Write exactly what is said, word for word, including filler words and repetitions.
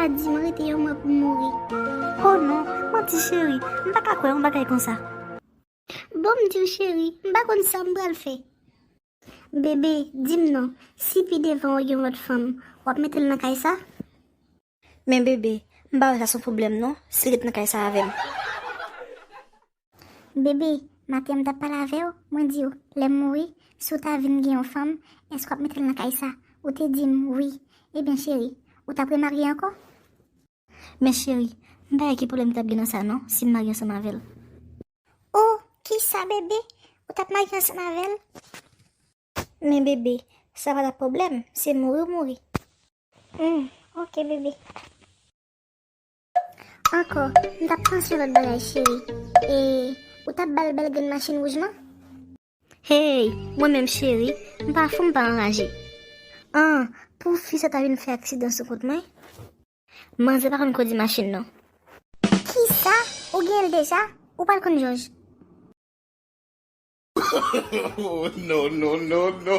Di m rete yon mwa pou m mouri. Oh non, manti cheri, m pa ka kwè yon bagay konsa. Bon, m di w cheri, m pa konn sa m pral fè. Bebe, di m non, si pi devan w gen yon lòt fanm, w ap mete l nan kay sa? Men bebe, m pa wè sa se yon pwoblèm non, si l ret nan kay sa avè m. Bebe, maten an m t ap pale avè w, mwen di w, lè m mouri, si w ta vin gen yon fanm, èske w ap mete l nan kay sa? Ou te di m wi. Ebyen cheri, ou t ap remarye ankò? Men cheri, m pa wè ki pwoblèm ki t ap gen nan sa non, si m marye ansanm avè l. Oh, kisa bebe? Ou t ap marye ansanm avè l? Men bebe, sa pa t ap pwoblèm, se mouri ou mouri. Hmm, ok bebe. Ankò, m t ap panse yon lòt bagay cheri. E ou t ap ba l bèl grenn machin wouj lan? Hey, mwen menm cheri, m pa fou m pa anraje. An, pou fi sa ta vin fè aksidan sou kont mwen? Manzè pa konn kondi machin non. Kisa? Ou gen l deja? Ou pral konn jòj. Oh, no, no, no, no.